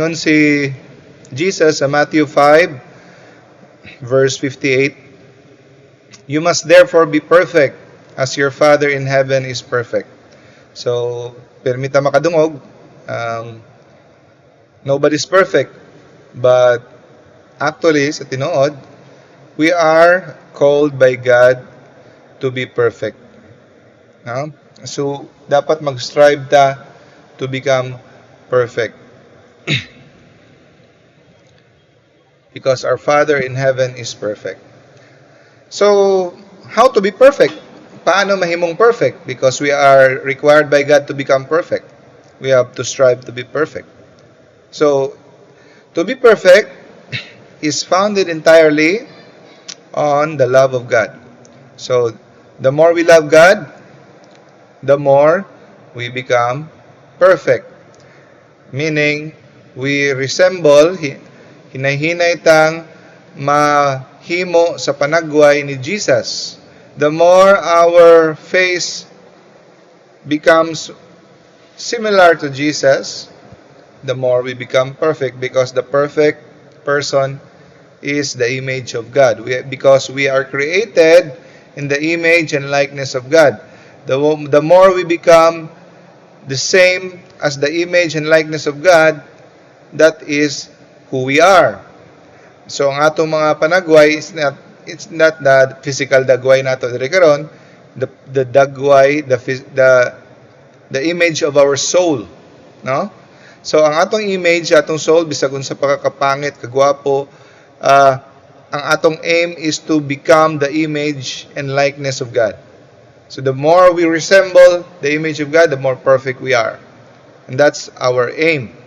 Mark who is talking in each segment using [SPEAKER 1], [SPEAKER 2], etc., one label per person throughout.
[SPEAKER 1] Nun si Jesus sa Matthew 5, verse 58, "You must therefore be perfect, as your Father in heaven is perfect." So, permita makadungog, nobody's perfect. But actually, sa tinuod, we are called by God to be perfect. No? So, dapat mag-strive ta to become perfect. Because our Father in heaven is perfect. So, how to be perfect? Paano mahimong perfect? Because we are required by God to become perfect. We have to strive to be perfect. So, to be perfect is founded entirely on the love of God. So, the more we love God, the more we become perfect. Meaning, we resemble, hinay-hinay tang mahimo sa panagway ni Jesus. The more our face becomes similar to Jesus, the more we become perfect, because the perfect person is the image of God. Because we are created in the image and likeness of God. The more we become the same as the image and likeness of God, that is who we are. So ang atong mga panagway it's not the physical dagway nato diri karon, the dagway, the image of our soul, no? So ang atong image, atong soul, bisag unsa pa kakapangit, kagwapo, ang atong aim is to become the image and likeness of God. So the more we resemble the image of God, the more perfect we are. And that's our aim.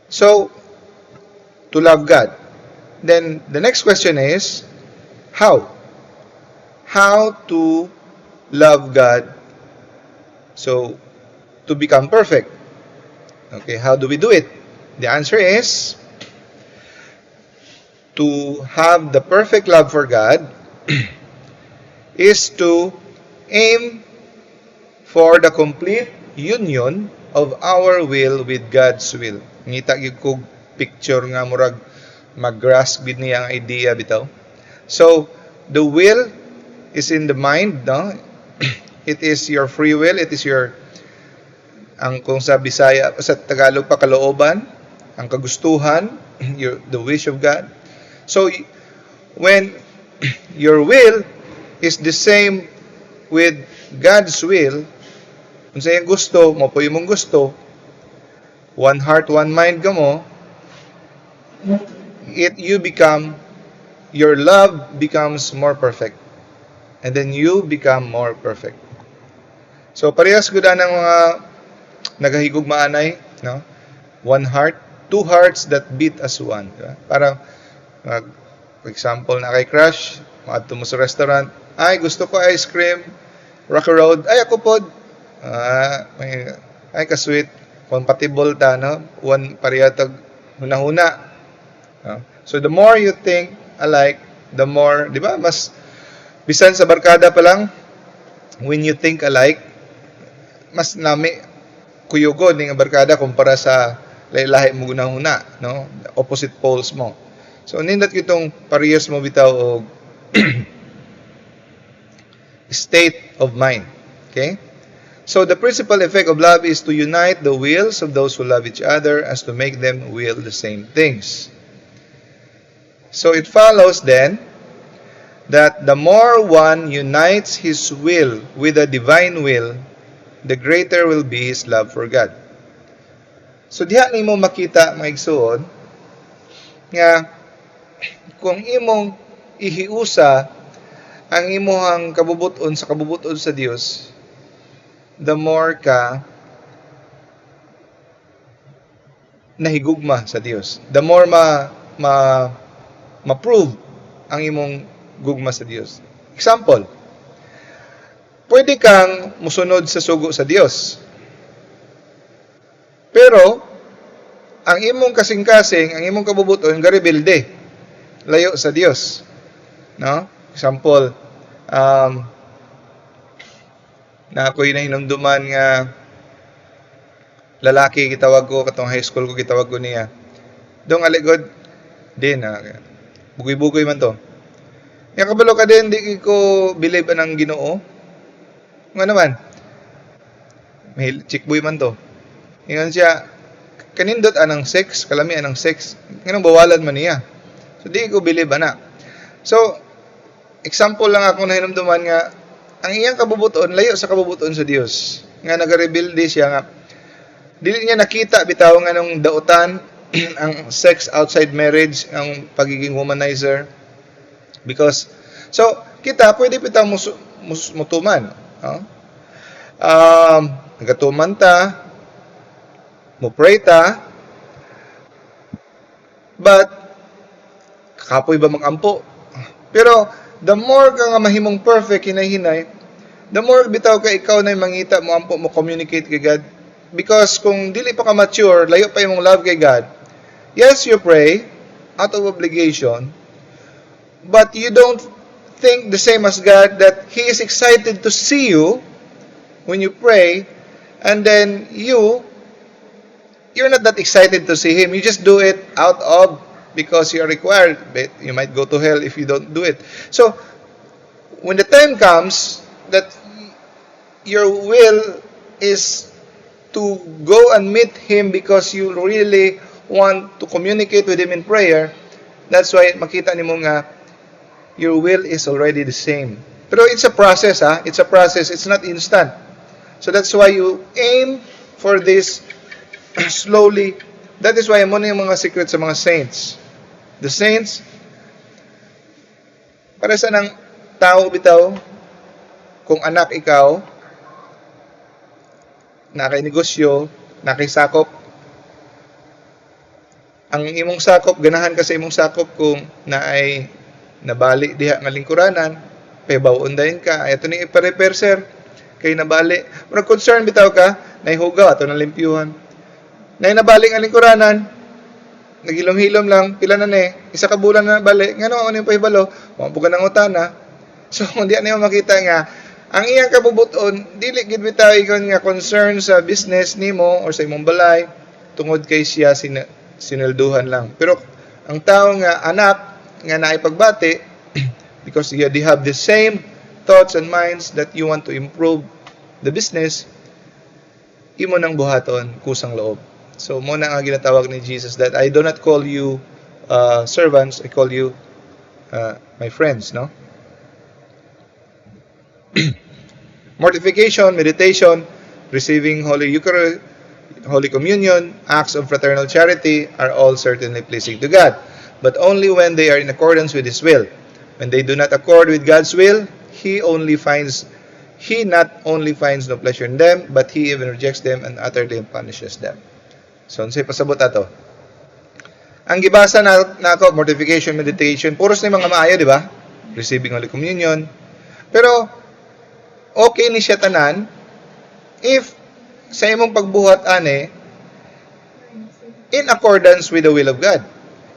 [SPEAKER 1] So, to love God. Then the next question is, how? How to love God, so to become perfect? Okay, how do we do it? The answer is, to have the perfect love for God is to aim for the complete union of our will with God's will. Ngita gyud kog picture nga murag mag-grasp gid niya ang idea bitaw. So, the will is in the mind, no? It is your free will, it is your, ang kung sa Bisaya, sa Tagalog pa, kalooban, ang kagustuhan, the wish of God. So, when your will is the same with God's will, kung sa iyong gusto, mo po yung gusto, one heart, one mind ka mo, your love becomes more perfect. And then you become more perfect. So, parehas ko ng mga nagahigugmaanay, no? One heart, two hearts that beat as one. Diba? Parang, for example, na kay crush, maadto mo sa restaurant, ay, gusto ko ice cream, Rocky Road, ay, ako pod. Ay, ka-sweet, compatible ta, no? One pariyatag huna-huna. No? So, the more you think alike, the more, di ba, mas, bisan sa barkada pa lang, when you think alike, mas nami kuyugod ning barkada kumpara sa lahi mo gunahuna, no? Opposite poles mo. So nindot kitong parehas mo bitaw og state of mind. Okay? So the principal effect of love is to unite the wills of those who love each other as to make them will the same things. So it follows then that the more one unites his will with the divine will, the greater will be his love for God. So diha nimo makita mga igsoon nga kung imong ihiusa ang imong kabubuton sa kabubuton sa Dios, the more ka nahigugma sa Dios, the more ma-prove ang imong gugma sa Dios. Example, pwede kang musunod sa sugo sa Dios. Pero, ang imong kasing-kasing, ang imong kabubuton, garebelde. Layo sa Dios. No? Example, na ako'y nahinumduman nga lalaki gitawag ko, katong high school ko gitawag ko niya. Dong aligod, din bugoy-bugoy man to. Yang kabalo ka din, di ko believe anang Ginoo. Nga naman, may chickboy man to. Ingon siya, kanindot anang sex, kalami anang sex, nganong bawalan man niya. So, di ko believe ana. So, example lang ako na hinumduman nga, ang iyang kabubuton, layo sa kabubuton sa Dios. Nga nag-reveal di siya nga, dili niya nakita bitaw nga nung dautan, ang sex outside marriage, ang pagiging womanizer. Because, so, kita, pwede bitaw mutuman. Nagatuman ta, mupray ta, but, kapoy ba magampo? Pero, the more ka nga mahimong perfect, hinay-hinay, the more bitaw ka ikaw na mangita mo, ampo mo communicate kay God. Because kung dili pa ka mature, layo pa yung love kay God, yes, you pray, out of obligation, but you don't think the same as God that He is excited to see you when you pray, and then you're not that excited to see Him. You just do it out of, because you're required, but you might go to hell if you don't do it. So, when the time comes that your will is to go and meet Him because you really want to communicate with Him in prayer, that's why makita nimo nga your will is already the same. Pero it's a process, It's a process. It's not instant. So that's why you aim for this slowly. That is why mo na yung mga secret sa mga saints. The saints, para sa nang tao bitaw, kung anak ikaw, nakay-negosyo, nakay-sakop, ang imong sakop, ganahan ka sa imong sakop kung naay nabali diha nga lingkuranan, paybaon dayon ka, ato ni ipa-repair sir, kay nabali. Murag concern bitaw ka, naihugaw, ato na limpyuhan. Nay nabali nga lingkuranan, nagilom-hilom lang, pila na isa ka bulan na bali, nga ano yung pahibalo, mabuga ng utana. So, hindi ano yung makita nga, ang iyang kabubuton, dili gid bitaw ikon nga concern sa business nimo or sa imong balay, tungod kay siya sinelduhan lang. Pero, ang tao nga anak, nga naipagbati, because they have the same thoughts and minds that you want to improve the business, imo nang buhaton, kusang loob. So, muna nga ginatawag ni Jesus that I do not call you servants, I call you my friends, no? Mortification, meditation, receiving Holy Eucharist, Holy Communion, acts of fraternal charity are all certainly pleasing to God, but only when they are in accordance with His will. When they do not accord with God's will, He not only finds no pleasure in them, but He even rejects them and utterly punishes them. So, unsay pasabot ato? Ang gibasa na ako, mortification, meditation, puros na mga maayo, di ba? Receiving Holy Communion. Pero, okay ni siya tanan, if sa imong pagbuhat, in accordance with the will of God.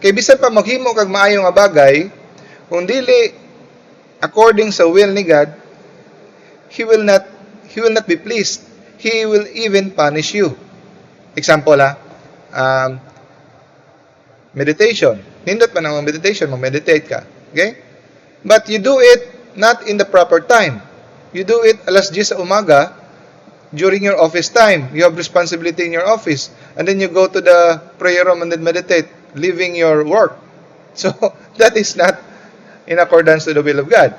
[SPEAKER 1] Kay bisan pa maghimo kag maayo nga bagay, kung dili according sa will ni God, He will not be pleased. He will even punish you. Example, meditation. Nindot man ang meditation, mag-meditate ka. Okay? But you do it not in the proper time. You do it alas 10 sa umaga during your office time. You have responsibility in your office. And then you go to the prayer room and then meditate, leaving your work. So, that is not in accordance to the will of God.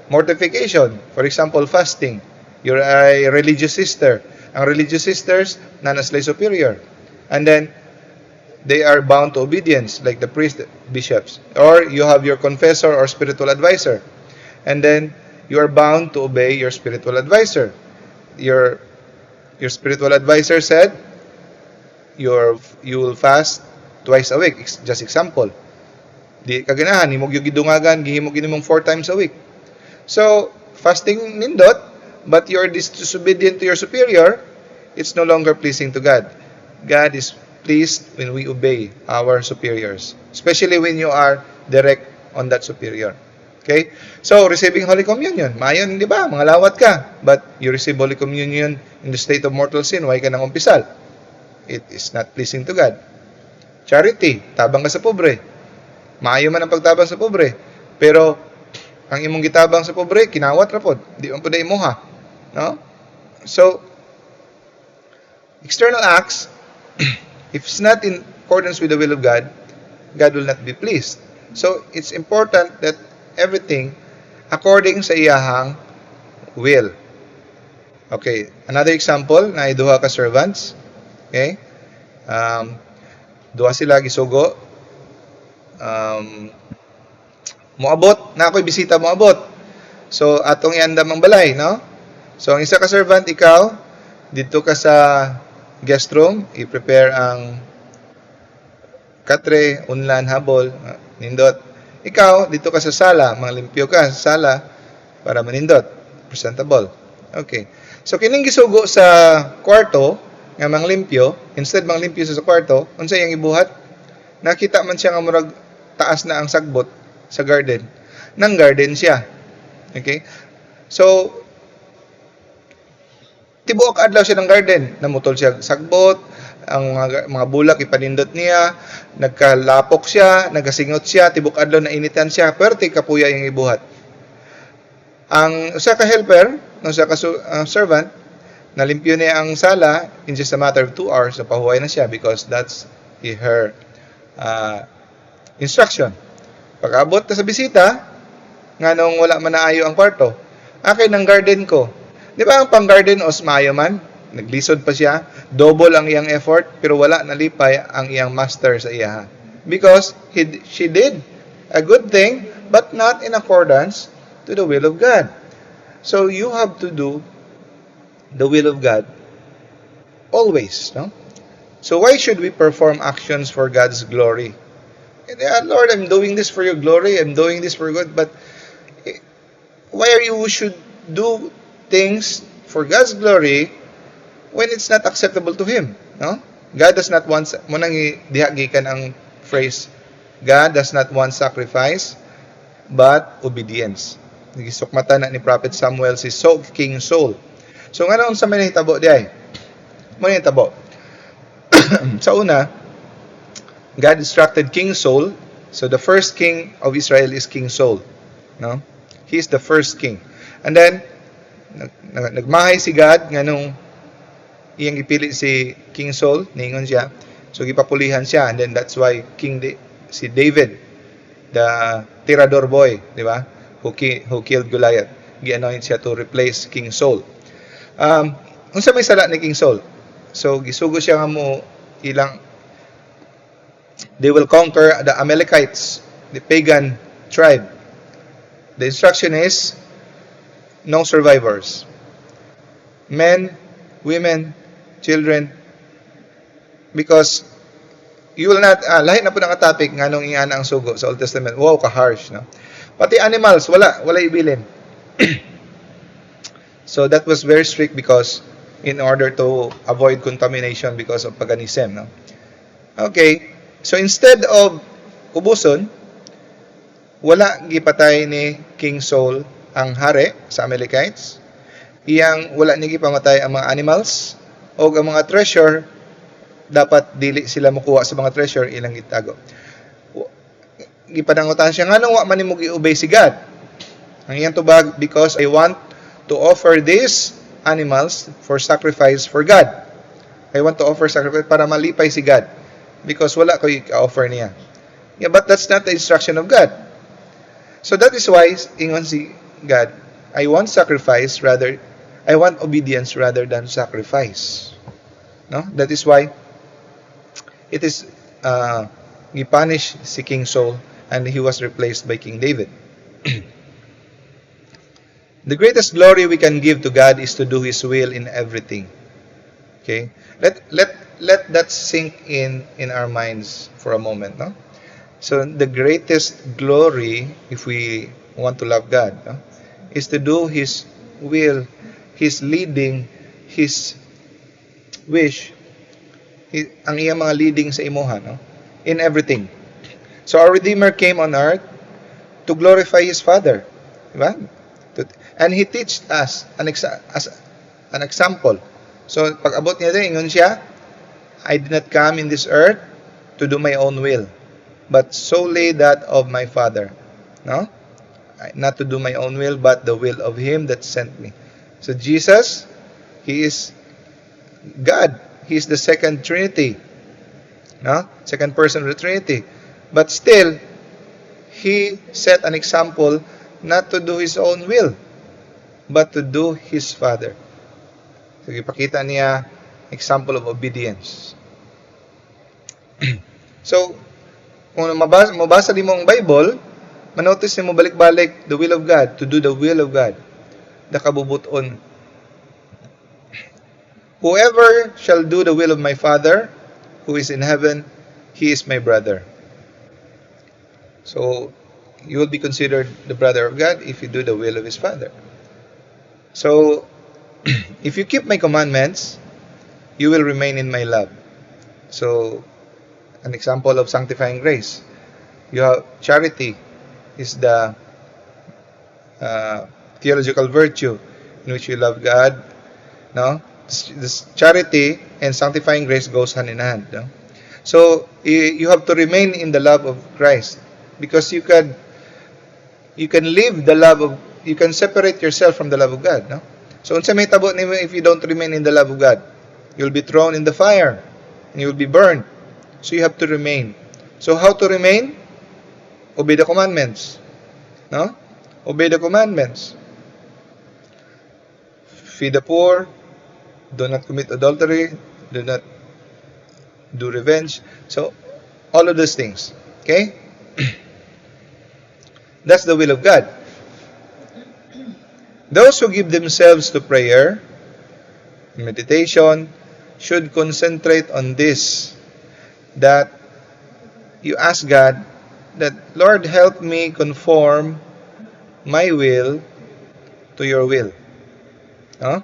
[SPEAKER 1] Mortification. For example, fasting. You're a religious sister. Ang religious sisters, nanaslay superior. And then, they are bound to obedience, like the priest, bishops. Or, you have your confessor or spiritual advisor. And then, you are bound to obey your spiritual advisor. Your spiritual advisor said, you will fast twice a week. Just example. Di kaganahan, himog yung gidungagan, gihimog inimong 4 times a week. So, fasting nindot, but you are disobedient to your superior, it's no longer pleasing to God. God is pleased when we obey our superiors, especially when you are direct on that superior. Okay? So, receiving Holy Communion. Mayon, di ba? Mga lawat ka. But you receive Holy Communion in the state of mortal sin. Why ka nang umpisal? it is not pleasing to God. Charity, tabang ka sa pobre. Maayo man ang pagtabang sa pobre. Pero ang imong gitabang sa pobre, kinawat ra pod. Di man pud imuha, no? So external acts, if it's not in accordance with the will of God, God will not be pleased. So it's important that everything according sa iyahang will. Okay, another example na duha ka servants. Okay? Duha sila gisugo. Moabot na ako'y bisita moabot. So atong iandam ang balay, no? So ang isa ka servant, ikaw dito ka sa guest room, i-prepare ang katre, unlan, habol, nindot. Ikaw dito ka sa sala, manglimpyo ka sa sala para manindot, presentable. Okay. So kining gisugo sa kwarto nga manglimpyo, instead manglimpyo sa kwarto, unsa iyang ibuhat? Nakita man siya nga murag taas na ang sagbot sa garden. Nang garden siya. Okay? So tibuok adlaw siya ng garden, namutol siya sagbot, ang mga bulak ipanindot niya, nagkalapok siya, nagasingot siya, tibuok adlaw na initan siya, pero kapuya yung ibuhat. Ang usa ka helper, usa ka servant, nalimpyo niya ang sala in just a matter of 2 hours, napahuway na siya because that's her instruction. Pag-abot na sa bisita, nga nung wala man naayo ang kwarto, akin ang garden ko. Di ba ang pang-garden os maayo man? Naglisod pa siya, double ang iyang effort, pero wala nalipay ang iyang master sa iya. Because she did a good thing, but not in accordance to the will of God. So you have to do the will of God always, no? So why should we perform actions for God's glory? Lord, I'm doing this for your glory, I'm doing this for good, but why are you should do things for God's glory when it's not acceptable to Him, no? God does not want, munang dihagikan ang phrase, God does not want sacrifice, but obedience. Nagisukmata na ni Prophet Samuel si King Saul. So nga naon sa may nahitabo di ay? Muna nahitabo. Sa una, God instructed King Saul. So the first king of Israel is King Saul. No? He is the first king. And then, nagmahay si God nga nung iyang ipili si King Saul, ningon siya. So gipapulihan siya, and then that's why si David, the tirador boy, di ba? Who killed Goliath. Gi-anoint siya to replace King Saul. Unsa may sala ni King Saul? So gisugo siya nga mo ilang they will conquer the Amalekites, the pagan tribe. The instruction is no survivors. Men, women, children, because you will not, lahi na po ng topic nga nung ingana ang sugo sa Old Testament. Wow, ka-harsh, no? Pati animals, wala ibilin. So that was very strict because in order to avoid contamination because of paganism, no? Okay, so instead of ubuson, wala gipatay ni King Saul ang hari sa Amalekites. Iyang wala ni gipamatay ang mga animals o ang mga treasure, dapat dili sila makuha sa mga treasure ilang gitago. Gipadangutan siya nga nang wa man nimo giobey si God. Ang iyang tubag, because I want to offer these animals for sacrifice for God. I want to offer sacrifice para malipay si God because wala ko i-offer niya. Yeah, but that's not the instruction of God. So that is why ingon si God, I want obedience rather than sacrifice. No? That is why it is gipunish si King Saul and he was replaced by King David. The greatest glory we can give to God is to do His will in everything. Okay? Let that sink in our minds for a moment, no? So the greatest glory, if we want to love God, no, is to do His will, His leading, His wish, ang iyang mga leading sa imuha, no? In everything. So our Redeemer came on earth to glorify His Father. Diba? And He teached us as an example. So pag abot niya din, ingon siya, I did not come in this earth to do my own will, but solely that of my Father. No? Not to do my own will, but the will of Him that sent me. So Jesus, He is God. He is the second Trinity. No? Second person of the Trinity. But still, He set an example not to do His own will, but to do His Father. So, ipakita niya example of obedience. So, kung mabasa din mo ang Bible, manotice mo balik-balik the will of God, to do the will of God. The kabubuton. Whoever shall do the will of my Father, who is in heaven, he is my brother. So, you will be considered the brother of God if you do the will of His Father. So, if you keep my commandments, you will remain in my love. So, an example of sanctifying grace. You have charity is the theological virtue in which you love God. No, this charity and sanctifying grace goes hand in hand. No? So you have to remain in the love of Christ, because you can live the love of, you can separate yourself from the love of God. No, so unsa may tabo nimo if you don't remain in the love of God? You'll be thrown in the fire and you will be burned. So you have to remain. So how to remain? Obey the commandments. No? Obey the commandments. Feed the poor. Do not commit adultery. Do not do revenge. So, all of those things. Okay? That's the will of God. Those who give themselves to prayer, meditation, should concentrate on this. That you ask God that, Lord, help me conform my will to your will. Huh?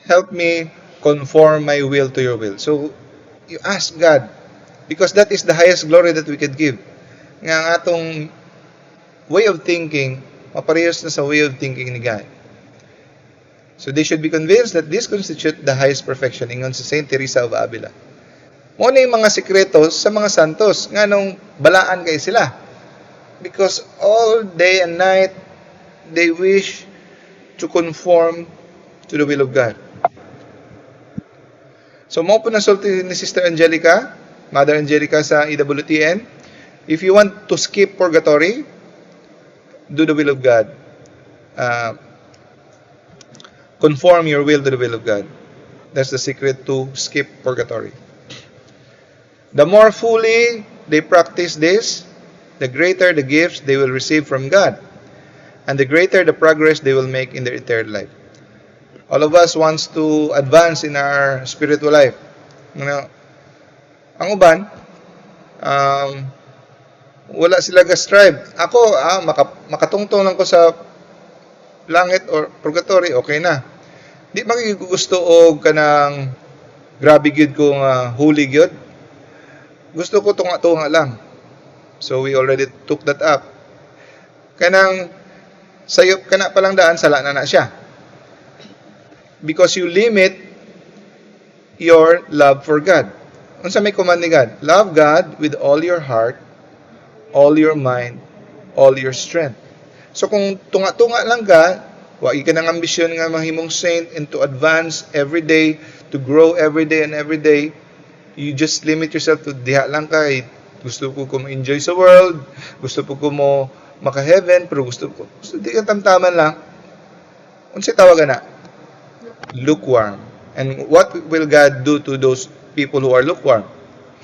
[SPEAKER 1] Help me conform my will to your will. So, you ask God, because that is the highest glory that we can give. Nga ang atong way of thinking, maparehas na sa way of thinking ni God. So they should be convinced that this constitutes the highest perfection, ingon si Saint Teresa of Avila. Mo na yung mga sekretos sa mga santos, nga nung balaan kay sila. Because all day and night, they wish to conform to the will of God. So mo po nasulti ni Sister Angelica, Mother Angelica sa EWTN, if you want to skip purgatory, do the will of God. Conform your will to the will of God. That's the secret to skip purgatory. The more fully they practice this, the greater the gifts they will receive from God, and the greater the progress they will make in their eternal life. All of us wants to advance in our spiritual life. You know, ang uban, wala sila ga-strive. Ako, makatungtong lang ko sa langit or purgatory, okay na. Di magigusto og kanang grabe gyud ko nga holy gyud. Gusto ko tunga-tunga lang. So we already took that up. Kanang sayop kana palang daan sala na siya. Because you limit your love for God. Unsa may command ni God? Love God with all your heart, all your mind, all your strength. So kung tunga-tunga lang ka, wagi ka ng ambisyon nga mahimong saint and to advance every day, to grow every day and every day, you just limit yourself to diha lang ka. Gusto ko ma-enjoy sa world, gusto ko mo maka-heaven, pero gusto di ka tamtaman lang. Unsay tawagan na? Lukewarm. And what will God do to those people who are lukewarm?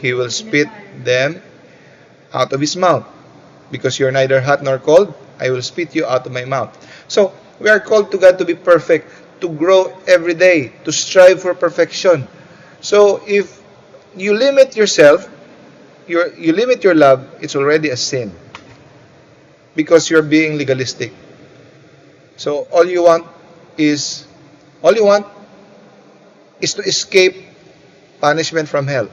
[SPEAKER 1] He will spit them out of His mouth. Because you're neither hot nor cold, I will spit you out of my mouth. So, we are called to God to be perfect, to grow every day, to strive for perfection. So, if you limit yourself, you limit your love, it's already a sin. Because you're being legalistic. So, all you want is to escape punishment from hell.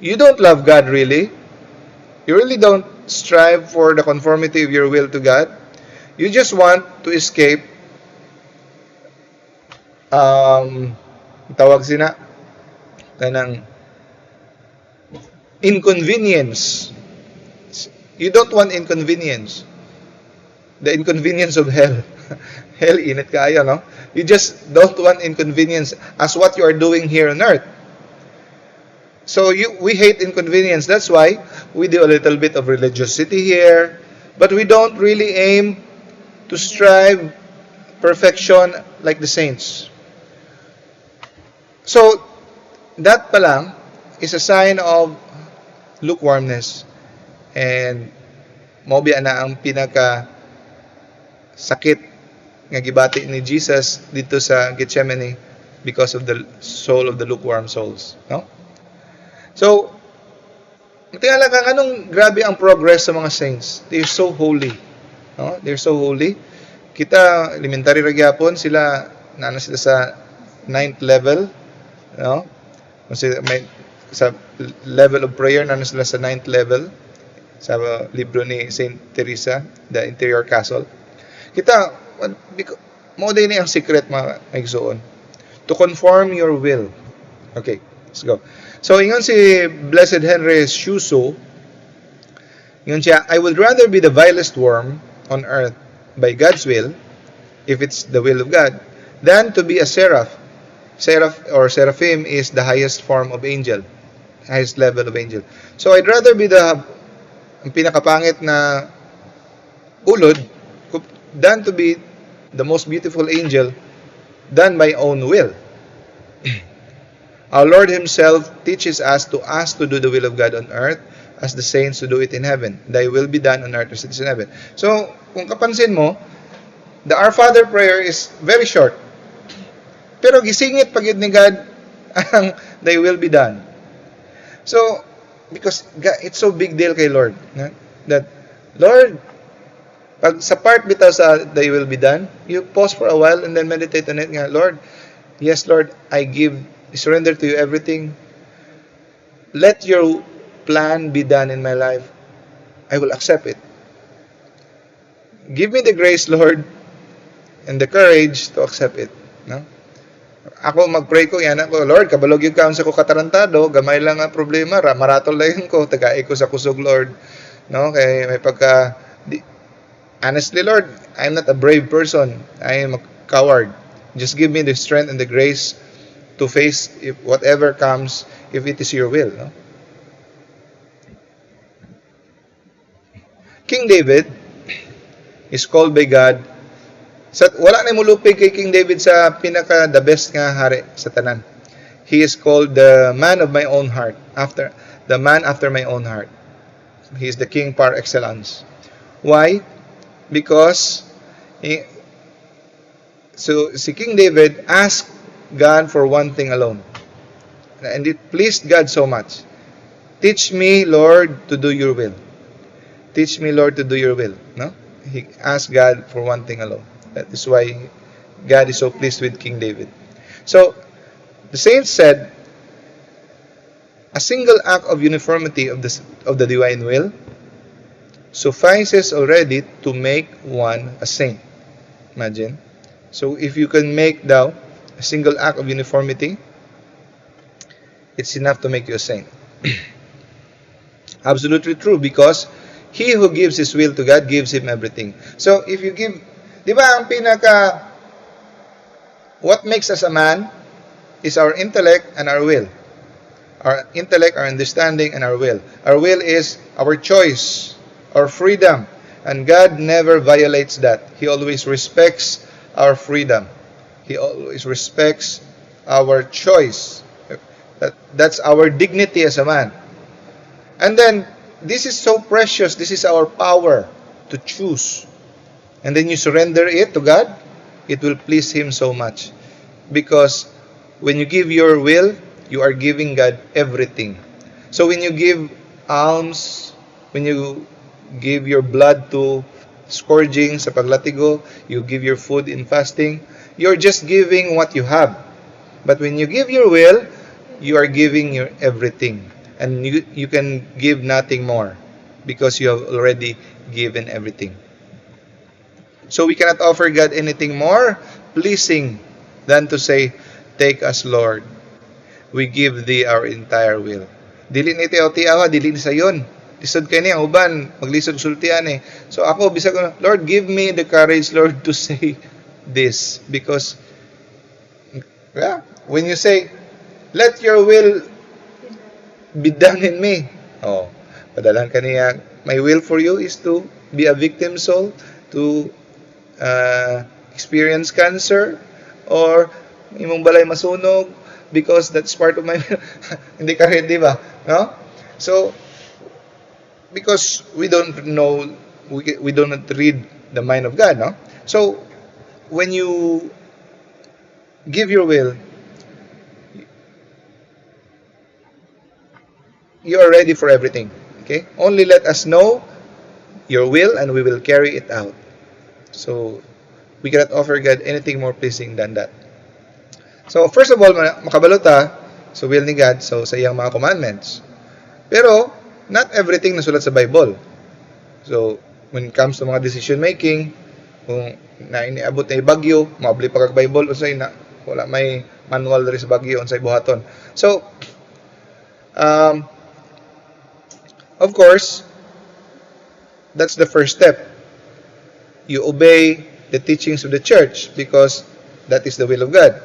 [SPEAKER 1] You don't love God really. You really don't strive for the conformity of your will to God. You just want to escape tawag sina kanang inconvenience. You don't want inconvenience. The inconvenience of hell. Hell, init kaya, no? You just don't want inconvenience as what you are doing here on earth. So we hate inconvenience. That's why we do a little bit of religiosity here, but we don't really aim to strive perfection like the saints. So that pa lang is a sign of lukewarmness. And mobi na ang pinaka sakit nga gibati ni Jesus dito sa Gethsemane because of the soul of the lukewarm souls, no? So, tingala ka anong grabe ang progress sa mga saints. They're so holy, no? They're so holy. Kita elementary ra gyapon sila naana sila sa 9th level, no? Kasi may sa level of prayer naana sila sa 9th level sa libro ni Saint Teresa, The Interior Castle. Kita mo din ang secret mga igsoon. To conform your will. Okay, let's go. So, ingon si Blessed Henry Shuso, ingon siya, I would rather be the vilest worm on earth by God's will, if it's the will of God, than to be a seraph. Seraph or seraphim is the highest form of angel, highest level of angel. So, I'd rather be ang pinakapangit na ulod than to be the most beautiful angel than my own will. Our Lord Himself teaches us to do the will of God on earth as the saints to do it in heaven. Thy will be done on earth as it is in heaven. So, kung kapansin mo, the Our Father prayer is very short. Pero gisingit pag ni God ang Thy will be done. So, because God, it's so big deal kay Lord. That, Lord, pag sa part bitaw sa Thy will be done, you pause for a while and then meditate on it nga, Lord, yes Lord, I surrender to you everything. Let your plan be done in my life. I will accept it. Give me the grace, Lord, and the courage to accept it. No? Ako magpray ko, yan ako, Lord, kabalog yung kaon sa ko katarantado, gamay lang ang problema, maratol lang ko, tagay ko sa kusog, Lord. No? Kaya may honestly, Lord, I'm not a brave person. I am a coward. Just give me the strength and the grace to face whatever comes if it is your will. No? King David is called by God. Wala na mulupig kay King David sa pinaka the best nga hari sa tanan. He is called the man of my own heart, the man after my own heart. He is the king par excellence. Why? Because si King David asked God for one thing alone. And it pleased God so much. Teach me, Lord, to do your will. Teach me, Lord, to do your will. No? He asked God for one thing alone. That is why God is so pleased with King David. So, the saints said, a single act of uniformity of the divine will suffices already to make one a saint. Imagine. So, if you can make a single act of uniformity, it's enough to make you a saint. Absolutely true, because he who gives his will to God gives him everything. So, if you give, di ba ang what makes us a man is our intellect and our will. Our intellect, our understanding, and our will. Our will is our choice, our freedom, and God never violates that. He always respects our freedom. He always respects our choice. That's our dignity as a man. And then, this is so precious. This is our power to choose. And then you surrender it to God, it will please Him so much. Because when you give your will, you are giving God everything. So when you give alms, when you give your blood to scourging sa paglatigo, you give your food in fasting, you're just giving what you have. But when you give your will, you are giving your everything. And you can give nothing more because you have already given everything. So we cannot offer God anything more pleasing than to say, Take us, Lord. We give thee our entire will. Dili ni tiaw-tiaw, dili ni sayon. Lisod kay ni ang uban, maglisod sultian eh. So ako bisag ko, Lord, give me the courage, Lord, to say this because when you say, let your will be done in me. Oh, padalan kaniya, my will for you is to be a victim soul, to experience cancer, or imong balay masunog, because that's part of my hindi ka ready ba? No? So, because we don't know, we do not read the mind of God, no? So, when you give your will, you are ready for everything. Okay? Only let us know your will and we will carry it out. So, we cannot offer God anything more pleasing than that. So, first of all, makabalot sa will ni God, so sa iyang mga commandments. Pero, not everything nasulat sa Bible. So, when it comes to mga decision making, kung iniabot na bagyo, maabli pa kag Bible, unsay na, wala may manual diri sa bagyo, unsay buhaton. So, of course, that's the first step. You obey the teachings of the church because that is the will of God.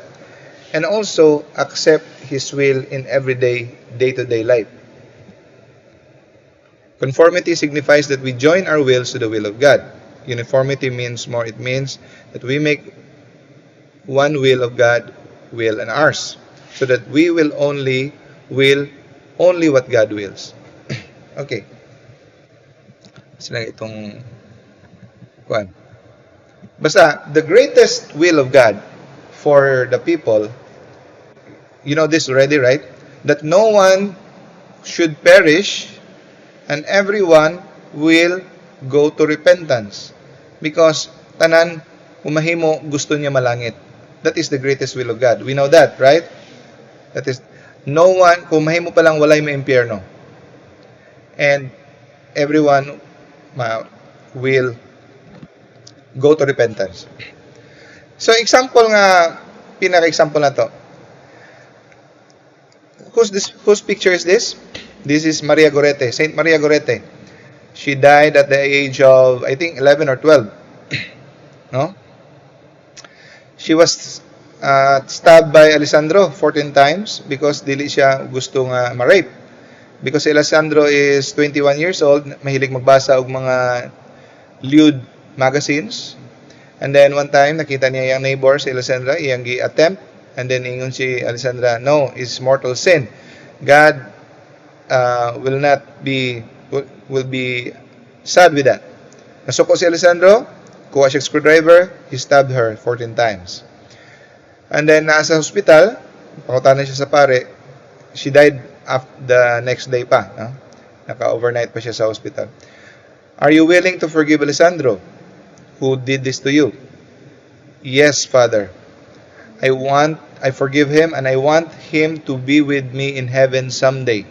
[SPEAKER 1] And also, accept His will in everyday, day-to-day life. Conformity signifies that we join our wills to the will of God. Uniformity means more. It means that we make one will of God will and ours, so that we will only what God wills. Okay. Sila itong kuan. Basta, the greatest will of God for the people, you know this already, right? That no one should perish and everyone will go to repentance. Because tanan, umahimo gusto niya malangit. That is the greatest will of God. We know that, right? That is, no one, kung mahimo pa lang walay maimpyerno. And everyone will go to repentance. So, example nga, pinaka-example na to. Whose picture is this? This is Maria Gorete, Saint Maria Gorete. She died at the age of, I think, 11 or 12. No? She was stabbed by Alessandro 14 times because dili siya gusto nga ma-rape. Because Alessandro is 21 years old, mahilig magbasa og mga lewd magazines. And then one time, nakita niya yung neighbor si Alessandra, iyang gi-attempt. And then ingon si Alessandra, no, it's mortal sin. God will be sad with that. Nasuko si Alessandro, kuha siya screwdriver, he stabbed her 14 times. And then nasa hospital, pakutanan siya sa pare, she died the next day pa. No? Naka-overnight pa siya sa hospital. Are you willing to forgive Alessandro, who did this to you? Yes, Father. I forgive him and I want him to be with me in heaven someday.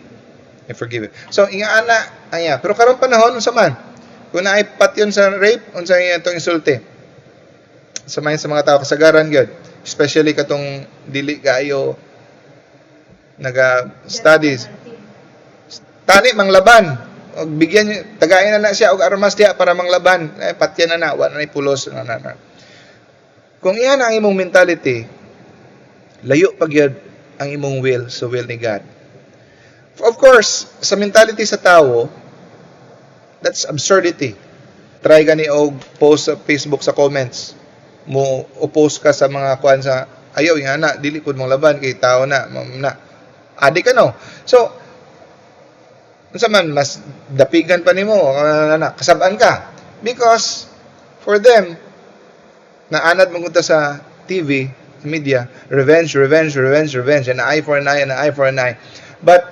[SPEAKER 1] I forgive him. So, ingaana, pero karon panahon, unsa man? Kung naipat yun sa rape, unsa itong insulti? Samayin sa mga tao, kasagaran yun. Especially katong dili kayo naga-studies. Tani, manglaban. O bigyan niyo, tagayin na siya og armas diya para manglaban. Patyan na wala na pulos na. Kung iyan ang imong mentality, layo pag yun ang imong will sa will ni God. Of course, sa mentality sa tao, that's absurdity. Try gani og post sa Facebook sa comments. Mo oppose ka sa mga kuan sa ayaw nga na dili pud mong laban kay tao na adi ka no. So unsa man mas dapigan pa nimo kasab-an ka because for them naanad mangunta sa TV, media, revenge, an eye for an eye. But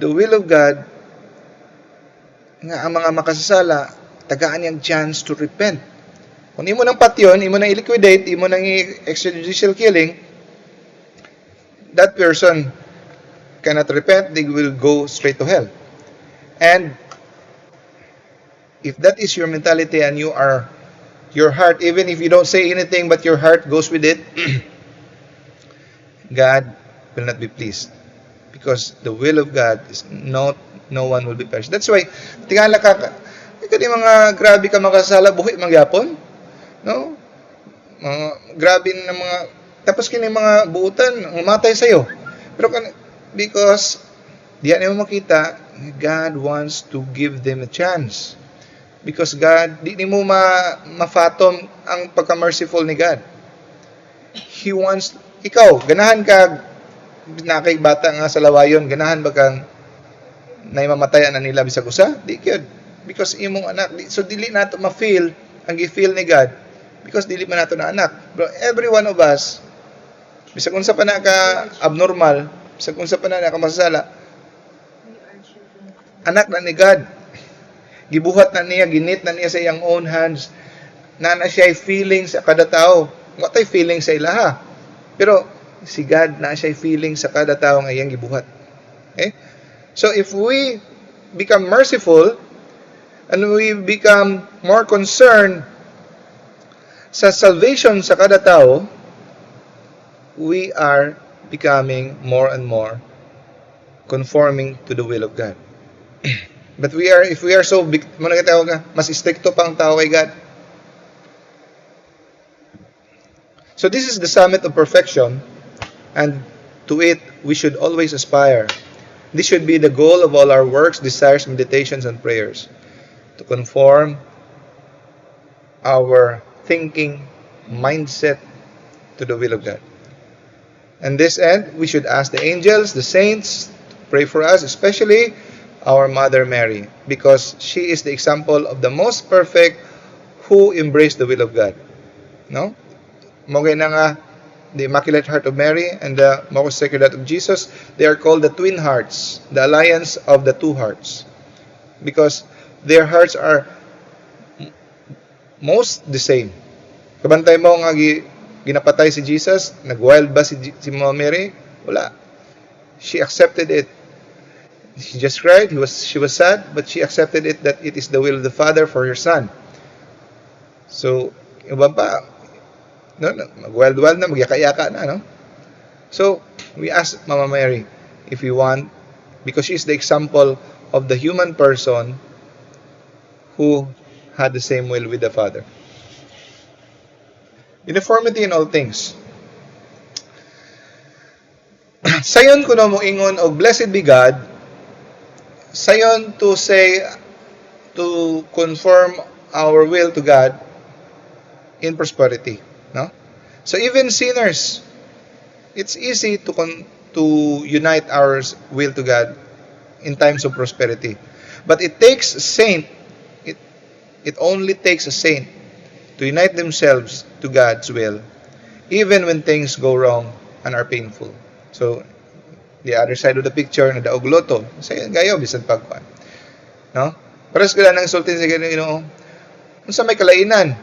[SPEAKER 1] the will of God nga ang mga makasasala tagaan yang chance to repent. Kung imo nang patyon, imo nang i-liquidate, imo nang extrajudicial killing, that person cannot repent, they will go straight to hell. And if that is your mentality and your heart, even if you don't say anything but your heart goes with it, God will not be pleased. Because the will of God is no one will be perished. That's why, tingala ka, kani mga grabe ka makasala, buhi mangyapon. No? Grabe na mga, tapos kini mga buutan, umatay sa'yo. Pero because, diyan mo makita, God wants to give them a chance. Because God, di mo ma-fathom ang pagka-merciful ni God. He wants, ikaw, ganahan ka, nakay bata nga sa lawayon, ganahan ba kang naimamatayan na nila bisag usa? Di kyud. Because imong anak, so dili nato ma-feel ang gi-feel ni God because dili man nato na anak. But every one of us, bisag unsa pa na ka abnormal, bisag unsa pa na ka masasala, anak na ni God. Gibuhat na niya, ginit na niya sa iyang own hands. Na siya feeling sa kada tao. Watay feeling sa ilaha. Pero si God na siya feeling sa kada tao nga iyang gibuhat. Okay? So if we become merciful and we become more concerned sa salvation sa kada tao, we are becoming more and more conforming to the will of God. But if we are so big, mas stricto pa ang tao kay God. So this is the summit of perfection, and to it we should always aspire. This should be the goal of all our works, desires, meditations, and prayers, to conform our thinking, mindset to the will of God. And this end, we should ask the angels, the saints, to pray for us, especially our Mother Mary, because she is the example of the most perfect who embraced the will of God. No? Mogay na nga, the Immaculate Heart of Mary and the Most Sacred Heart of Jesus, they are called the twin hearts, the alliance of the two hearts, because their hearts are most the same. Kabantay mo nga ginapatay si Jesus, nag-wild ba si Mama Mary? Wala. She accepted it. She just cried, she was sad, but she accepted it that it is the will of the Father for her Son. So, iba pa, no, mag-wild na, magyaka-yaka na, no? So, we ask Mama Mary if we want, because she is the example of the human person who had the same will with the Father. Uniformity in all things. Sayon kuno mo ingon og blessed be God, sayon to say, to conform our will to God in prosperity, no? So even sinners, it's easy to unite our will to God in times of prosperity. But it takes a saint, it only takes a saint to unite themselves to God's will, even when things go wrong and are painful. So, the other side of the picture, na daog loto, say, gayo, bisan pagkuhan. No? Paras ka lang ng sultin sa Ginoo, kung sa may kalainan,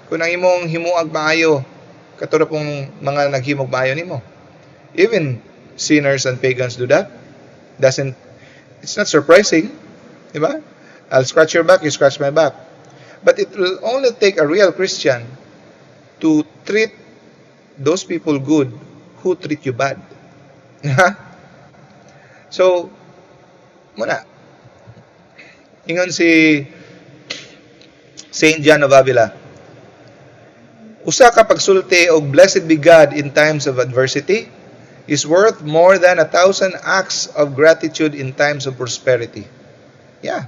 [SPEAKER 1] kung ang imong himuag maayo, katulad pong mga naghimog maayo nimo. Even sinners and pagans do that. It's not surprising. Diba? I'll scratch your back, you scratch my back. But it will only take a real Christian to treat those people good who treat you bad. So, muna, ingon si Saint John of Avila, usa ka pagsulti og blessed be God in times of adversity is worth more than 1,000 acts of gratitude in times of prosperity. Yeah.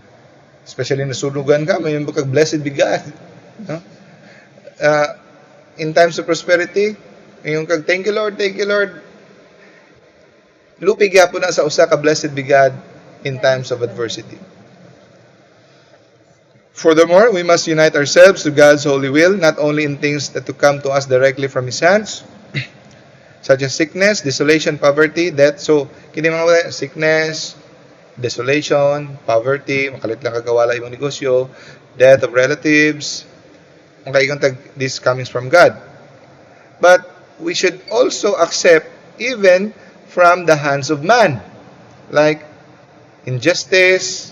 [SPEAKER 1] Especially nasunugan ka, may kag blessed be God. No? In times of prosperity, yung kag thank you Lord, lupig yapon na sa usa ka blessed be God in times of adversity. Furthermore, we must unite ourselves to God's holy will, not only in things that to come to us directly from His hands, such as sickness, desolation, poverty, death. So, kini mga sickness, desolation, poverty, makalit lang kagawala imong negosyo, death of relatives, this comes from God. But we should also accept even from the hands of man, like injustice,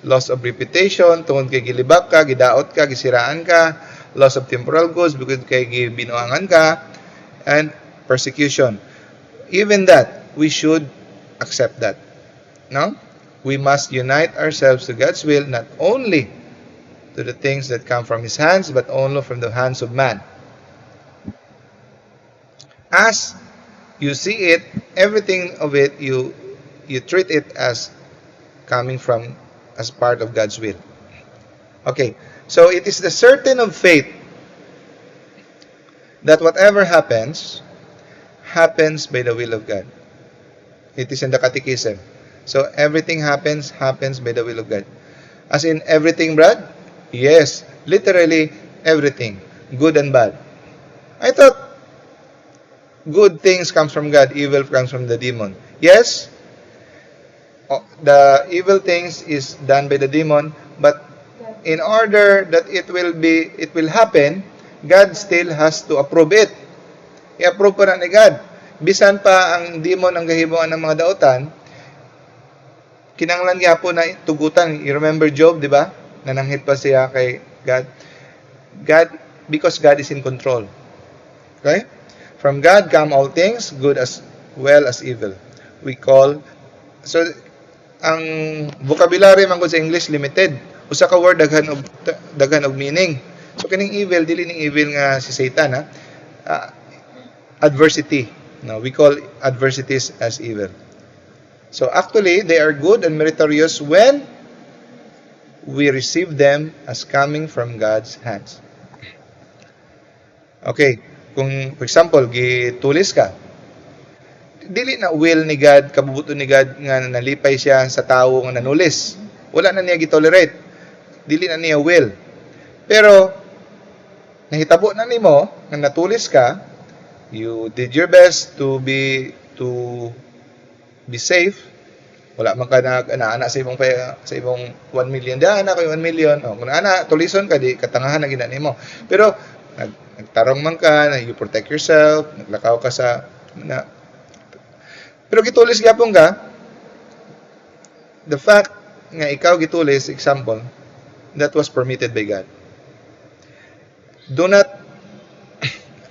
[SPEAKER 1] loss of reputation, tungod kay gilibak ka, gidaot ka, gisiraan ka, loss of temporal goods, because kay gibinuangan ka, and persecution. even that, we should accept that. No? We must unite ourselves to God's will, not only to the things that come from His hands, but only from the hands of man. As you see it, everything of it, you treat it as coming from, as part of God's will. Okay, so it is the certain of faith that whatever happens, happens by the will of God. It is in the Catechism. So everything happens by the will of God. As in everything, Brad? Yes, literally everything, good and bad. I thought good things comes from God, evil comes from the demon. Yes, the evil things is done by the demon, but in order that it will happen, God still has to approve it. I-approve pa na ni God. Bisan pa ang demon ang gahibuan ng mga daotan, kinanglan niya po na tugutan. You remember Job, di ba? Nananghit pa siya kay God. Because God is in control. Okay? From God come all things, good as well as evil. So, ang vocabulary man sa English limited. Usa ka word daghan og meaning. So kining evil dili ning evil nga si Satan, ha. Adversity. No, we call adversities as evil. So actually they are good and meritorious when we receive them as coming from God's hands. Okay, kung for example gitulis ka, dili na will ni God, kabubuto ni God nga nalipay siya sa tawo nga nanulis. Wala na niya gitolerate. Dili na niya will. Pero nahitabo na nimo nga natulis ka, you did your best to be safe. Wala man ka ana sa imong 1 million. Ana kay 1 million. Oh, kung ana tulison ka di katangahan na gina nimo. Pero nagtarong man ka, you protect yourself, naglakaw ka sa pero gitulis gyapon ka, the fact nga ikaw gitulis, example, that was permitted by God. Do not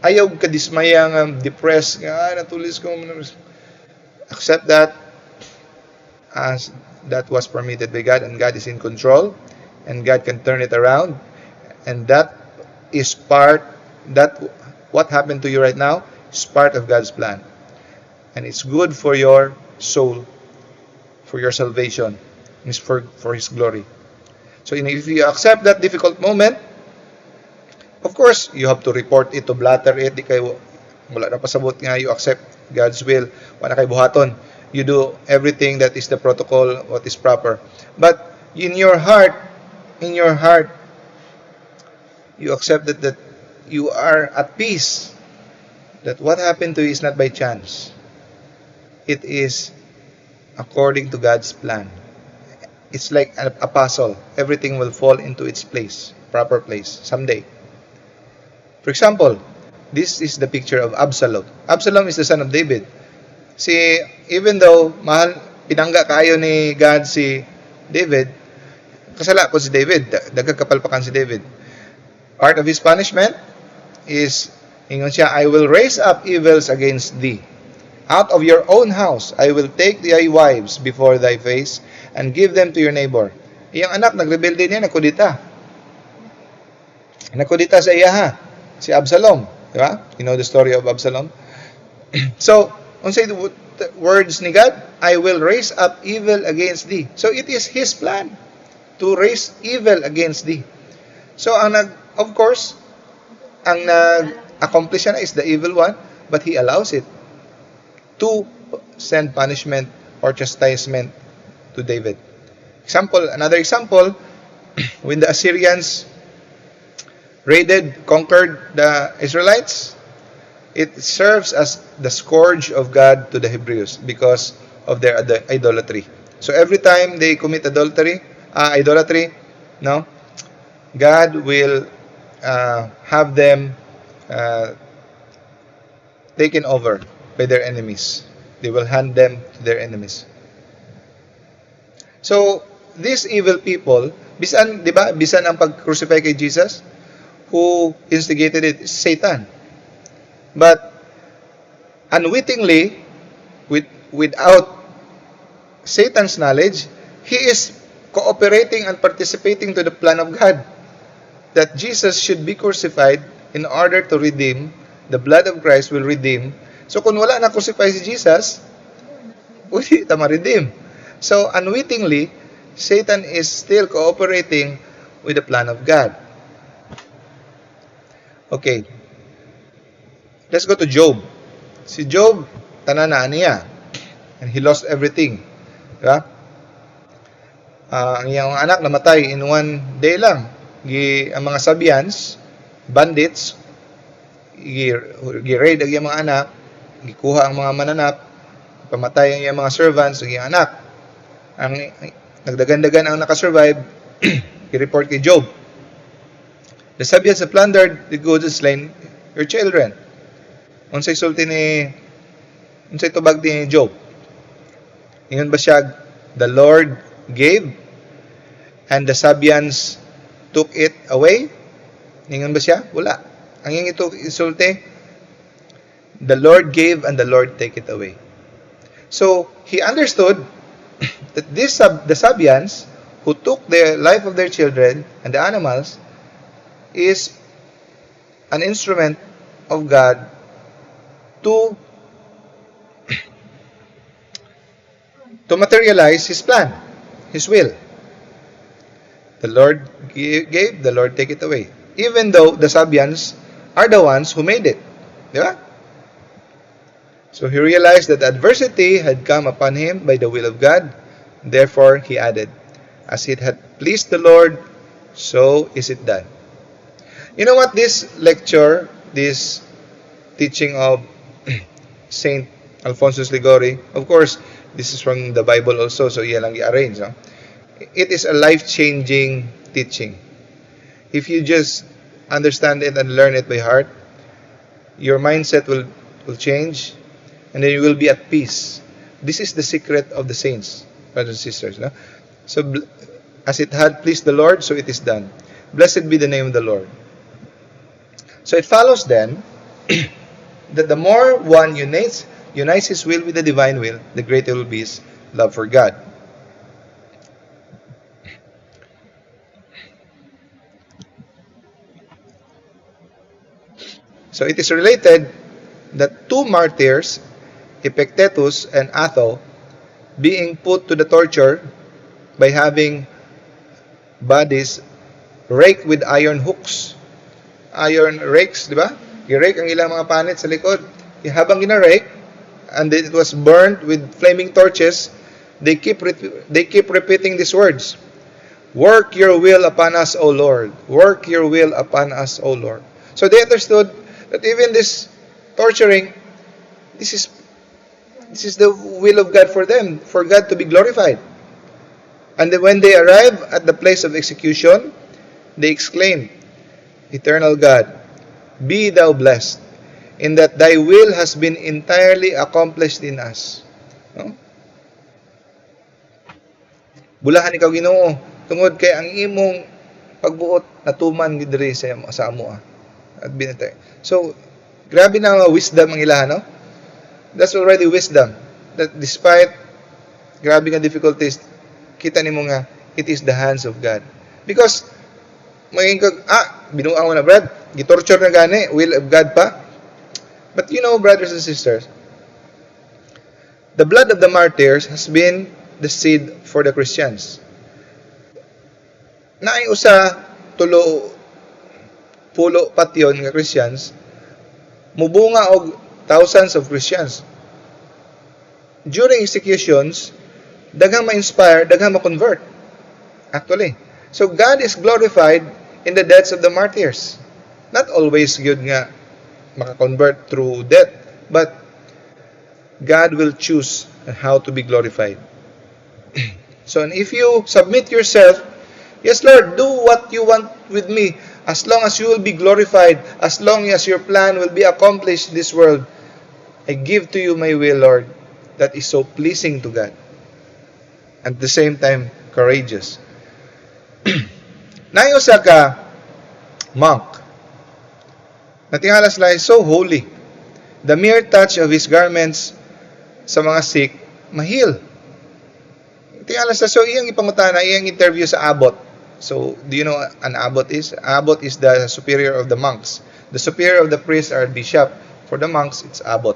[SPEAKER 1] ayaw ka dismaya nga depressed nga natulis ko. Accept that as that was permitted by God, and God is in control, and God can turn it around, and that is what happened to you right now is part of God's plan. And it's good for your soul, for your salvation, it's for His glory. So if you accept that difficult moment, of course, you have to report it, to blatter it. Di kayo, wala na pasabot nga, you accept God's will. Wala kayo buhaton. You do everything that is the protocol, what is proper. But in your heart, you accept that you are at peace. That what happened to you is not by chance. It is according to God's plan. It's like a puzzle. Everything will fall into its place, proper place, someday. For example, this is the picture of Absalom. Absalom is the son of David. Even though pinangga kayo ni God si David, kasala po si David, dagkakapalpakan si David. Part of his punishment is, ingon siya, I will raise up evils against thee. Out of your own house, I will take thy wives before thy face and give them to your neighbor. Iyang anak, nagrebelde niya, nakudita. Nakudita sa iya, si Absalom. Diba? You know the story of Absalom? So, unsay the words ni God, I will raise up evil against thee. So, it is His plan to raise evil against thee. So, of course, ang nag-accomplish na is the evil one, but He allows it to send punishment or chastisement to David. Another example, when the Assyrians conquered the Israelites, it serves as the scourge of God to the Hebrews because of their idolatry. So every time they commit idolatry, no, God will have them taken over by their enemies. They will hand them to their enemies. So these evil people, bisan ang pag-crucify kay Jesus, who instigated it is Satan. But unwittingly, without Satan's knowledge, he is cooperating and participating to the plan of God that Jesus should be crucified in order to redeem. The blood of Christ will redeem. So kung wala na crucify si Jesus, hindi ta ma-redeem. So unwittingly, Satan is still cooperating with the plan of God. Okay. Let's go to Job. Si Job, tananaan niya. And he lost everything. Diba? Ang iyang anak namatay in one day lang. Ang mga Sabians, bandits, gi-raid ang iyang mga anak, gikuha ang mga mananap, pamatay ang iyang mga servants, ang iyang anak. Ang nagdagandagan ang nakasurvive, i-report kay Job. The Sabians have plundered the goods and slain your children. Unsay tubag ni Job? Ingon ba siya, the Lord gave and the Sabians took it away? Ingon ba siya? Wala. Ang yung isulti, the Lord gave and the Lord take it away. So, he understood that the Sabians who took the life of their children and the animals is an instrument of God to materialize His plan, His will. The Lord gave, the Lord take it away. Even though the Sabians are the ones who made it. Di ba? So he realized that adversity had come upon him by the will of God. Therefore, he added, as it had pleased the Lord, so is it done. You know what? This lecture, this teaching of Saint Alphonsus Ligori, of course, this is from the Bible also, so yan lang i-arrange. No? It is a life-changing teaching. If you just understand it and learn it by heart, your mindset will change, and then you will be at peace. This is the secret of the saints, brothers and sisters. No? So, as it had pleased the Lord, so it is done. Blessed be the name of the Lord. So it follows then that the more one unites his will with the divine will, the greater will be his love for God. So it is related that two martyrs, Epictetus and Atho, being put to the torture by having bodies raked with iron hooks. Iron rakes, di ba? I-rake ang ilang mga panit sa likod. Habang gina-rake, and then it was burned with flaming torches, they keep repeating these words. Work your will upon us, O Lord. Work your will upon us, O Lord. So they understood that even this torturing, this is the will of God for them, for God to be glorified. And then when they arrive at the place of execution, they exclaim, Eternal God, be thou blessed, in that thy will has been entirely accomplished in us. No? Bulahan ikaw Ginoo, tungod kay ang imong pagbuot natuman gidiri sa amo. At binatay. So, grabe na ang wisdom ang ilaha, no? That's already wisdom. That despite grabe nga difficulties, kita nimo nga it is the hands of God. Because maging binuang mo na Brad, gitorture na gani, will of God pa. But you know, brothers and sisters, the blood of the martyrs has been the seed for the Christians. Naay usa pulo patyon nga Christians, mubunga og thousands of Christians. During executions, daghang ma-inspire, daghang ma-convert. Actually. So God is glorified in the deaths of the martyrs. Not always good nga maka-convert through death, but God will choose how to be glorified. So and if you submit yourself, yes Lord, do what you want with me, as long as you will be glorified, as long as your plan will be accomplished in this world, I give to you my will, Lord, that is so pleasing to God. At the same time, courageous. Nayo sa ka monk, natingala sila is so holy. The mere touch of his garments sa mga sick, mahil. Tingala sa so iyang ipangutana, iyang interview sa abbot. So, do you know an abbot is? Abbot is the superior of the monks. The superior of the priests are bishop. For the monks, it's abbot.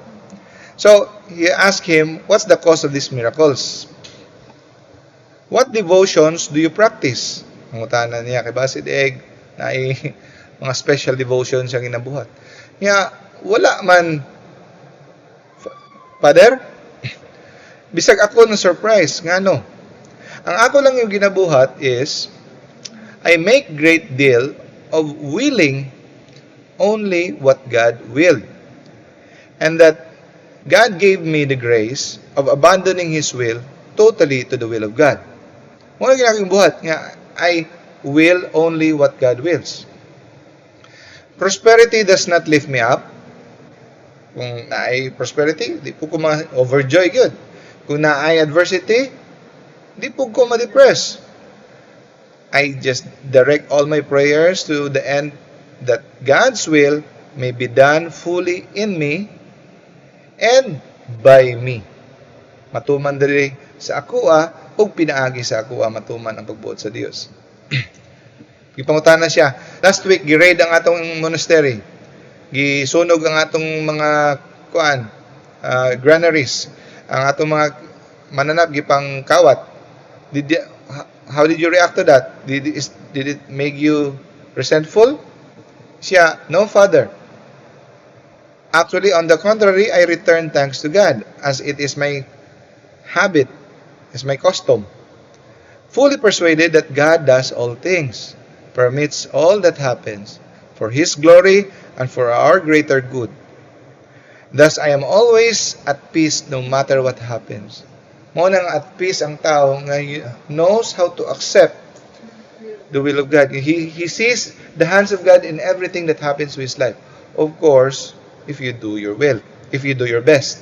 [SPEAKER 1] So, he asked him, what's the cause of these miracles? What devotions do you practice? Pangutana niya kay Basid Egg na mga special devotions ang inabuhat. Nga, wala man, Father, bisag ako na surprise, nga no. Ang ako lang yung ginabuhat is, I make great deal of willing only what God willed. And that God gave me the grace of abandoning His will totally to the will of God. Muna ginagawa buhat nga, I will only what God wills. Prosperity does not lift me up. Kung naay prosperity, di po ko ma-overjoy good. Kung naay adversity, di po ko ma-depress. I just direct all my prayers to the end that God's will may be done fully in me and by me. Matuman diri sa akua ug pinaagi sa akua matuman ang pagbuot sa Dios. Gipangutana siya. Last week gi-raid ang atong monastery. Gisunog ang atong mga granaries. Ang atong mga mananap gipang kawat. How did you react to that? Did it make you resentful? Siya, no, Father. Actually, on the contrary, I return thanks to God, as it is my habit, is my custom. Fully persuaded that God does all things, permits all that happens, for His glory and for our greater good. Thus, I am always at peace no matter what happens. Mo nang at peace ang tao nga knows how to accept the will of God. He sees the hands of God in everything that happens to his life. Of course, if you do your will, if you do your best.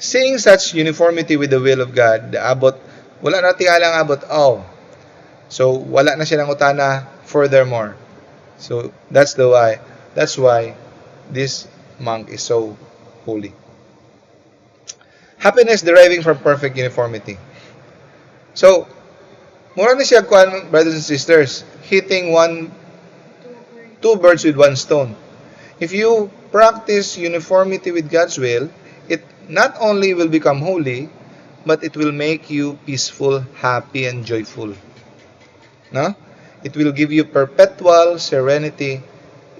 [SPEAKER 1] Seeing such uniformity with the will of God, the abbot, wala na tingala ang abbot, so wala na siya ng utana furthermore. So that's why this monk is so holy. Happiness deriving from perfect uniformity. So, mura na siya kuan, brothers and sisters, hitting two birds with one stone. If you practice uniformity with God's will, it not only will become holy, but it will make you peaceful, happy, and joyful. No? It will give you perpetual serenity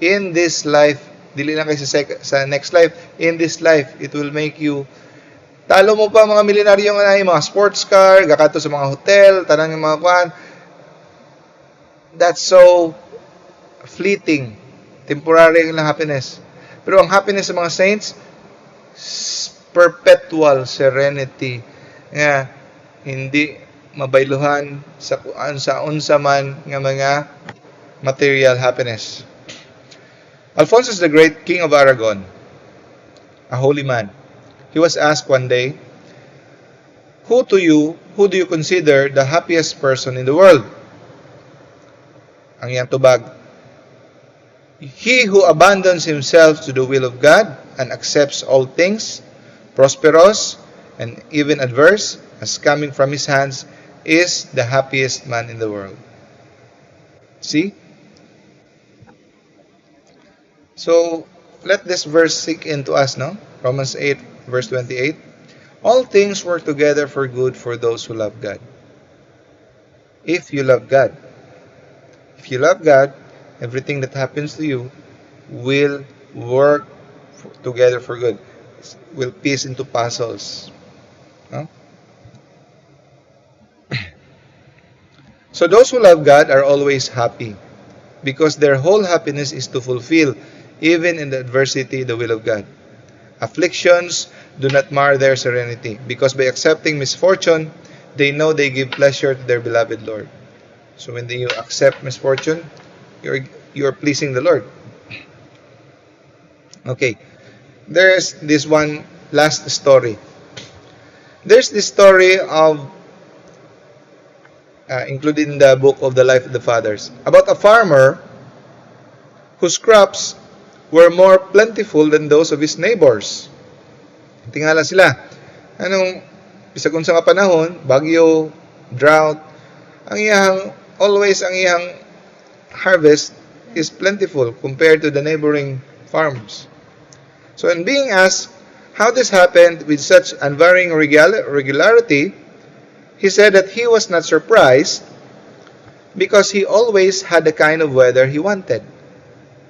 [SPEAKER 1] in this life. Dili lang kayo sa next life. In this life, it will make you talo mo pa mga milyonaryo nga mga sports car, gakato sa mga hotel, tanang yung mga kuan. That's so fleeting. Temporary lang happiness. Pero ang happiness sa mga saints, perpetual serenity. Nga, hindi mabayluhan sa unsa man nga mga material happiness. Alphonsus the Great, King of Aragon, a holy man, he was asked one day, who do you consider the happiest person in the world? Ang iyang tubag, he who abandons himself to the will of God and accepts all things, prosperous and even adverse, as coming from his hands, is the happiest man in the world. See? So, let this verse sink into us, no? Romans 8, verse 28. All things work together for good for those who love God. If you love God. If you love God, everything that happens to you will work together for good. Will piece into puzzles. No? So those who love God are always happy because their whole happiness is to fulfill, even in the adversity, the will of God. Afflictions do not mar their serenity because by accepting misfortune, they know they give pleasure to their beloved Lord. So when you accept misfortune, you're pleasing the Lord. Okay, there's this one last story. There's this story of included in the book of the life of the fathers about a farmer whose crops were more plentiful than those of his neighbors. Tingala sila. Anong, bisag unsa nga panahon, bagyo, drought, ang iyang harvest is plentiful compared to the neighboring farms. So in being asked how this happened with such unvarying regularity, he said that he was not surprised because he always had the kind of weather he wanted.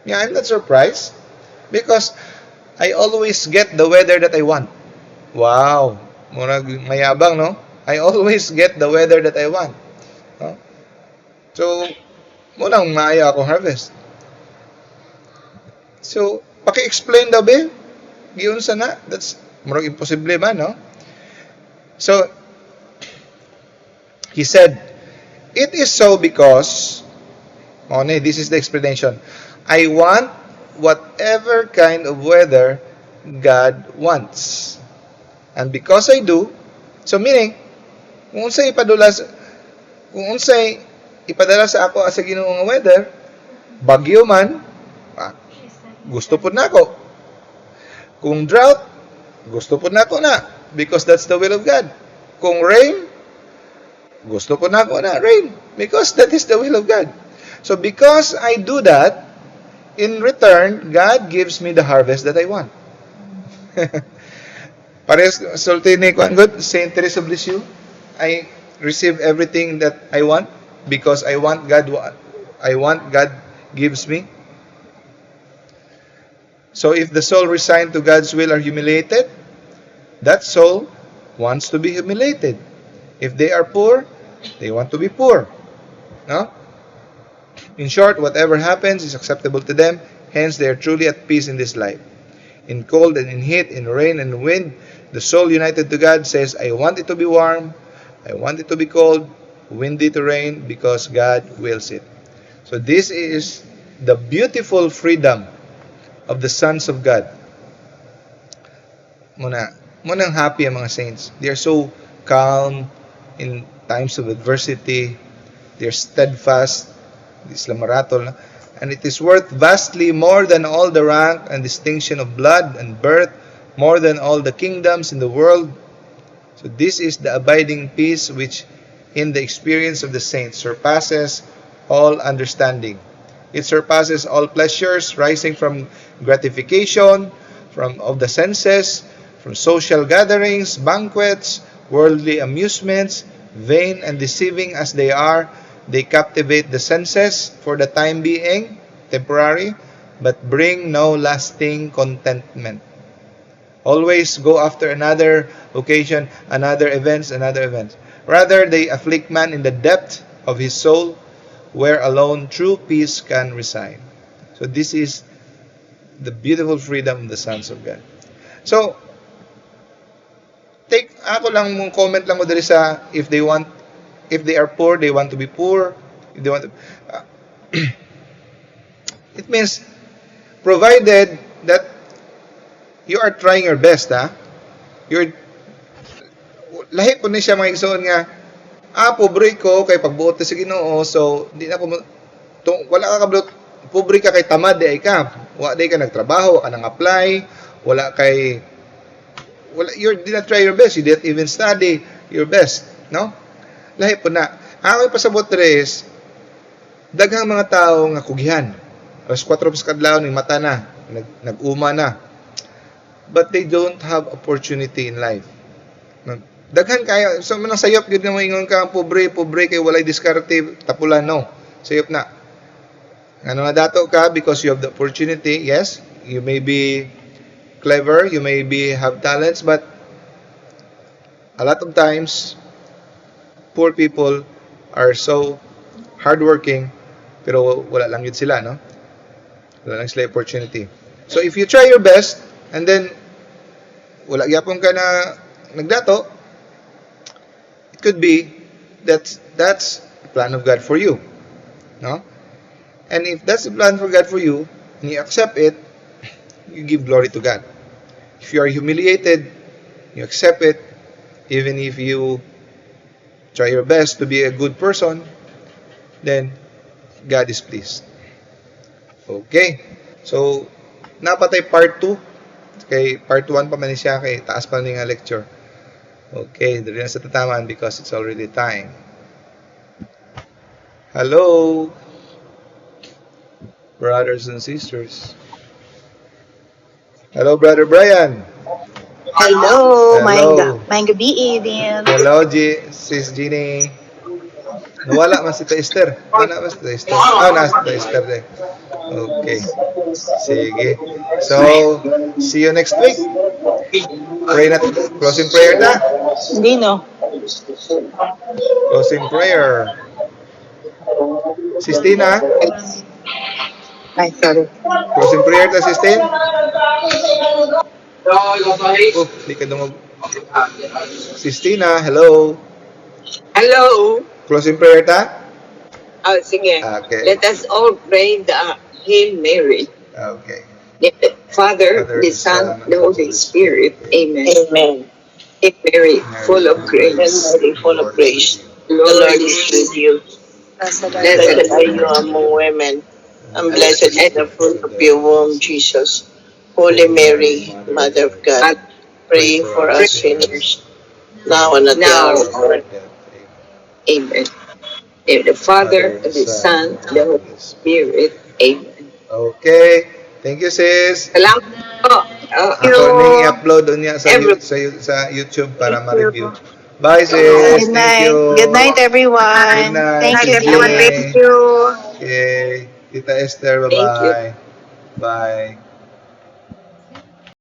[SPEAKER 1] Yeah, I'm not surprised because I always get the weather that I want. Wow, murag mayabang, no? I always get the weather that I want. No? So, munang maaya akong harvest. So, paki-explain daw ba? Giyon sana. That's murag imposible ba, no? So, he said, it is so because, this is the explanation. I want whatever kind of weather God wants. And because I do, so meaning, kung unsay ipadala sa ako sa Ginoo nga weather, bagyo man, gusto pud nako. Kung drought, gusto pud nako na because that's the will of God. Kung rain, gusto pud nako na rain because that is the will of God. So because I do that, in return, God gives me the harvest that I want. Pares sulti ni kuan good Saint Teresa of Lisieux, I receive everything that I want because I want God gives me. So if the soul resigned to God's will are humiliated, that soul wants to be humiliated. If they are poor, they want to be poor. No? In short, whatever happens is acceptable to them, hence they are truly at peace in this life. In cold and in heat, in rain and wind, the soul united to God says, I want it to be warm, I want it to be cold, windy to rain, because God wills it. So this is the beautiful freedom of the sons of God. Munang happy ang mga saints. They are so calm in times of adversity. They are steadfast. Isla maratol na. And it is worth vastly more than all the rank and distinction of blood and birth, more than all the kingdoms in the world. So this is the abiding peace which in the experience of the saints surpasses all understanding. It surpasses all pleasures rising from gratification, of the senses, from social gatherings, banquets, worldly amusements, vain and deceiving as they are. They captivate the senses for the time being, temporary, but bring no lasting contentment. Always go after another occasion, another event. Rather, they afflict man in the depth of his soul, where alone true peace can reside. So this is the beautiful freedom of the sons of God. So, ako lang mong comment lang mo dali sa if they are poor, they want to be poor. If they want to, it means provided that you are trying your best, lahi po ni siya mga igsoon nga, pobre ko kay pagbuot sa Ginoo, so di na ko wala ka kablot, pobre ka kay tamad di ay ka. Wa di ka nagtrabaho, wa ka nang apply, you did not try your best, you didn't even study your best, no? Lahi po na. Ako pasabot res, daghang mga tao nga kugihan. Alas 4 pa sa kadlaw ning mata na, nag-uma na. But they don't have opportunity in life. Daghan kaya, so manang sayop gid nga moingon ka pobre kay walay diskarte, tapulan no. Sayop na. Ano nga dato ka because you have the opportunity. Yes, you may be clever, you may have talents, but a lot of times poor people are so hardworking pero wala lang yun sila, no? Wala lang sila opportunity. So if you try your best and then wala gyapon ka na nagdato, it could be that's the plan of God for you, no? And if that's the plan for God for you and you accept it, you give glory to God. If you are humiliated, you accept it, even if you try your best to be a good person, then God is pleased. Okay. So, napatay part 2 Kay part 1 pa man ni siya, kay taas pa ni nga lecture. Okay, dili na sa tataman because it's already time. Hello, brothers and sisters. Hello, Brother Brian.
[SPEAKER 2] Hello,
[SPEAKER 1] Hello.
[SPEAKER 2] may gabi din.
[SPEAKER 1] Hello, Sis Jeannie. Nawala man si Esther. Wala man si Esther. Nasa Esther din. Okay. Sige. So, see you next week. Pray na. Closing prayer na.
[SPEAKER 2] Hindi no.
[SPEAKER 1] Closing prayer. Sistina.
[SPEAKER 2] Ay, sorry.
[SPEAKER 1] Closing prayer na, Sistine. Di ka dumag. Sistina, hello.
[SPEAKER 3] Hello.
[SPEAKER 1] Closing prayer ta?
[SPEAKER 3] Oh, sige.
[SPEAKER 1] Okay.
[SPEAKER 3] Let us all pray the Hail Mary.
[SPEAKER 1] Okay.
[SPEAKER 3] The Father, the Son, the Holy Spirit. Amen.
[SPEAKER 2] Amen.
[SPEAKER 3] Hail Mary, full of grace.
[SPEAKER 2] Mary, full of grace.
[SPEAKER 3] The
[SPEAKER 2] The Lord is with you. Blessed are you among women, and blessed is the fruit of your womb, Jesus. Holy Mary, Mother of God, pray for us sinners, now and at the hour of our death.
[SPEAKER 3] Amen. In the Father, and the Son, and the Holy Spirit. Amen.
[SPEAKER 1] Okay. Thank you, sis.
[SPEAKER 3] Salamat po.
[SPEAKER 1] Ako ning i-upload niya sa, sa YouTube para ma-review. Bye, sis.
[SPEAKER 2] Good
[SPEAKER 1] Thank
[SPEAKER 2] night.
[SPEAKER 1] you.
[SPEAKER 2] Good night, everyone.
[SPEAKER 1] Good night.
[SPEAKER 2] Thank you,
[SPEAKER 1] Good night.
[SPEAKER 2] Jeannie.
[SPEAKER 3] you.
[SPEAKER 1] Okay. Tita Esther,
[SPEAKER 3] Thank you.
[SPEAKER 1] bye-bye. Bye.